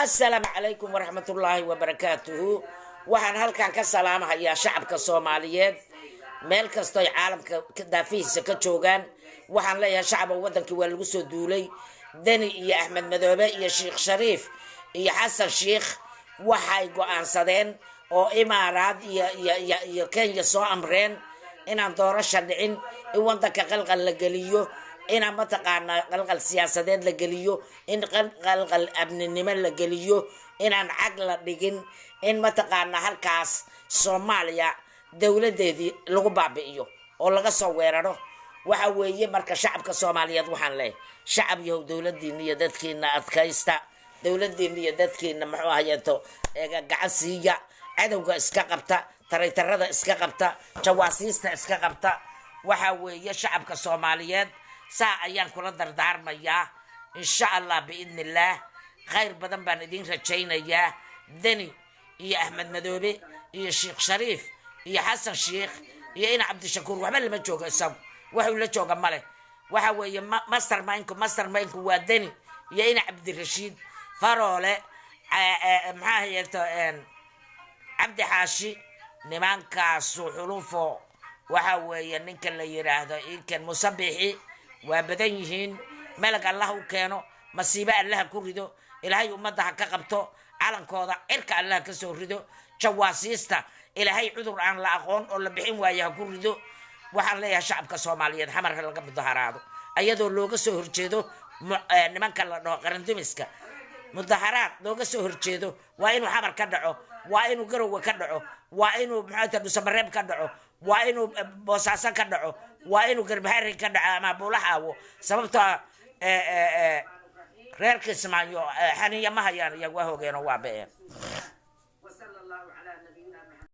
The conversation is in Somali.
Assalaamu calaykum waraxmatullaahi wabarakaatuhu. Waxaan halkan ka salaamahayaa shacabka Soomaaliyeed meel kastoy caalamka daafihiisa ka joogaan. Waxaan leeyahay, shacaba, waddankii waa lagu soo duulay. Deni iyo Axmed Madoobe iyo Sheekh Shariif iyo Xasan Sheikh waxay go-aansadeen oo Imaaraad iyo Kenya soo amreen inaan doorasha dhicin, in waddanka qalqal la geliyo, inaan mataqaanaa qalqal siyaasadeed la geliyo, in qalqal amninimo la geliyo, inaan cag la dhigin, in mataqaanaa halkaas Soomaaliya dowladeedii lagu baabi'iyo oo laga soo weeraro. Waxa weeye marka, shacabka Soomaaliyeed waxaan leeyahay: shacab yahow, dowladiina iyo dadkiina adkaysta, dowladiina iyo dadkiina muxuu ahayeeto gacan siiya, cadowga iska qabta, taraytarada iska qabta, jawaasiista iska qabta. Waxa weeye, shacabka Soomaaliyeed saa ayaan kula dardaarmayaa. Insha Allah, biidni illaah, khayr badan baan idiin rajaynayaa. Deni iyo Axmed Madoobe iyo Sheekh Shariif iyo Xasan Sheikh iyo ina Cabdishakuur waxba lama joogo, isagu waxuu la jooga male. Waxa weeye mastermindku waa Deni iyo ina Cabdirashiid Faroole, maxaa hayeeto, Cabdi Xaashi, nimankaasu xulufo. Waxa weeye ninka la yidhaahdo inkan Musabixi waa badan yihiin. Melag Allah u keeno, masiibo Allaha ku rido, Ilaahay ummadda ha ka qabto, calankooda cirka Allah ka soo rido, jawaasiista Ilaahay cudur aan la aqoon oo la bixin waayo ha ku rido. Waxaan leeyahay shacabka Soomaaliyeed, Xamarka laga mudaharaado ayadoo looga soo horjeedo nimanka la dhaho qarandumiska. Mudaharaad looga soo horjeedo waa inuu Xamar ka dhaco, waa inuu Garowe ka dhaco, waa inuu maxaa Dhusamareeb ka dhaco, waa inuu Boosaaso ka dhaco, waa inuu Garbaharey ka dhaco ama Buulaxaawo, sababtoo reer Kismaayo xaniya ma hayaan, iyagu waa hogeen oo waa ba'een. وصلى الله على نبينا.